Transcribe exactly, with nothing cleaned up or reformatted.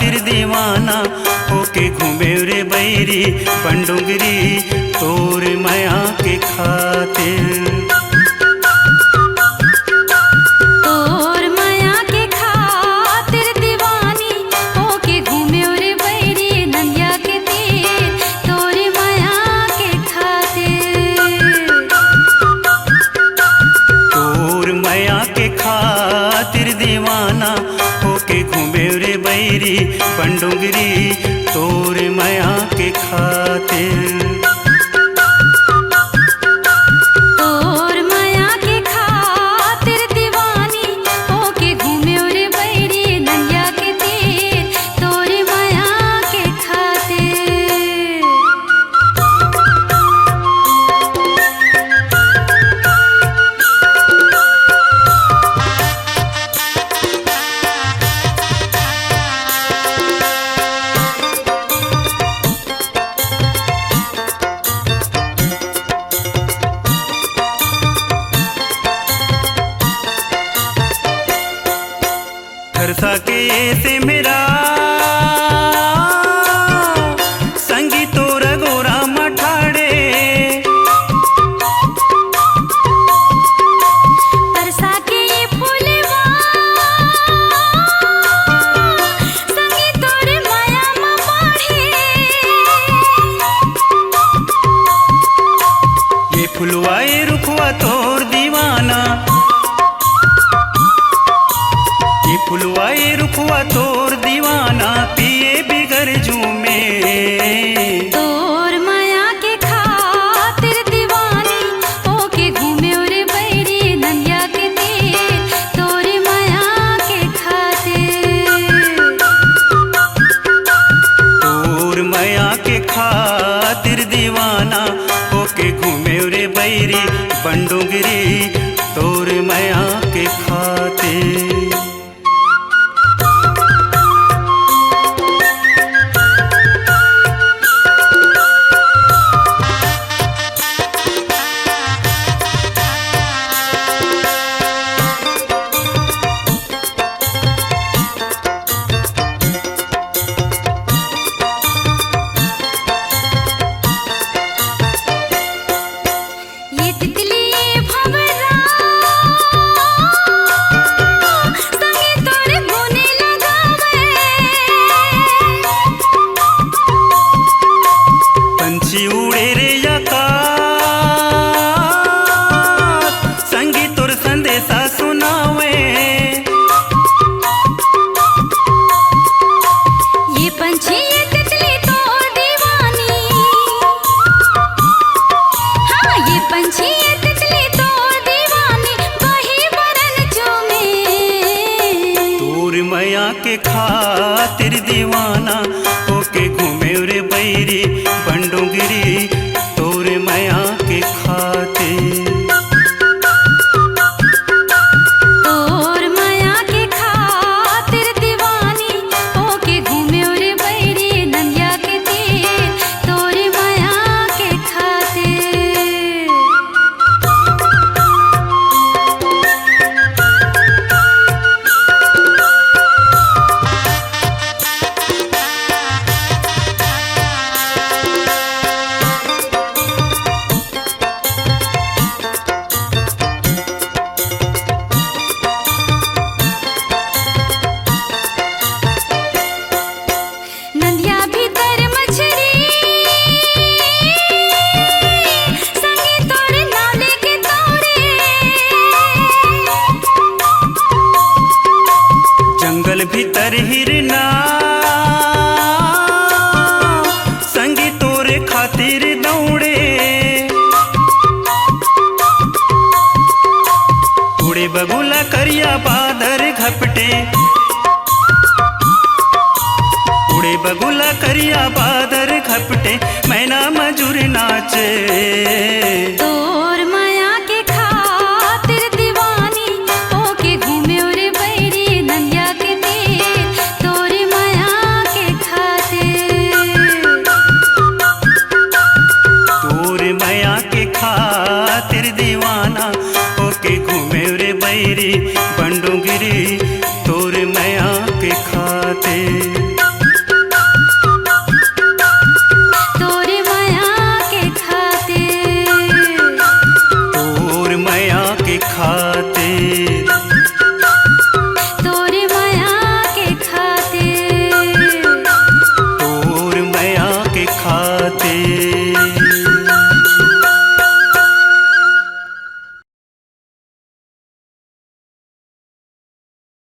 खातिर दीवाना होके घूमे रे बैरी, बनडोंगरी तोर मया के खातिर। तोर मया के खातिर दीवानी होके घूमे रे बैरी, नंदिया के तीर तोर मया के खातिर। तोर मया के खातिर दीवाना होके घूमे रे बैरी, बनडोंगरी तोर मया के खातिर। तोर मया के खातिर दीवानी होके घूमे रे बैरी, नंदिया के तीर तोर मया के खातिर। फरसा के से मेरा संगी तोर गोरा मठाड़े। फरसा के ये फुलवा संगी तोर मया म बाढ़े। ये फुलवा ये रुखवा तोर दीवाना, ये फुलवा ये रुखवा तोर दीवाना पिए बिगर झूमे। तोर मया के खातिर दीवानी होके घूमे रे बैरी, नंदिया के तीर तोर मया के खातिर। तोर मया के खातिर दीवाना होके घूमे रे बैरी, बनडोंगरी तोर मया के खातिर। ये तितली ये भंवरा संगे तोर गुने लगावे। पंछी उड़े रे आकाश, संगी तोर संदेशा सुनावे। ये पंछी ये तितली तोर दीवानी, हाँ, ये पंछी ये तितली तोर दीवानी, वही बरन चूमे। तोर मया के खातिर दीवाना होके घूमे रे बैरी, बनडोंगरी तोर मया के खातिर। तोर मया के खातिर दीवानी होके घूमे रे बैरी, नंदिया के तीर तोर मया के खातिर। नंदिया भीतर मछरी संगे तोर नाव लेके तौड़े। जंगल भीतर हिरना संगी तोरे खातिर दौड़े। उड़े बगुला करिया बादर घपटे, उड़े बगुला करिया बादर घपटे, मैना मजूर नाचे। तोर मया के खातिर दीवानी होके घूमे रे बैरी, नंदिया के तीर तोर मया के खातिर। तोर मया के खातिर दीवाना होके घूमे रे बैरी, बनडोंगरी तोर मया के खातिर।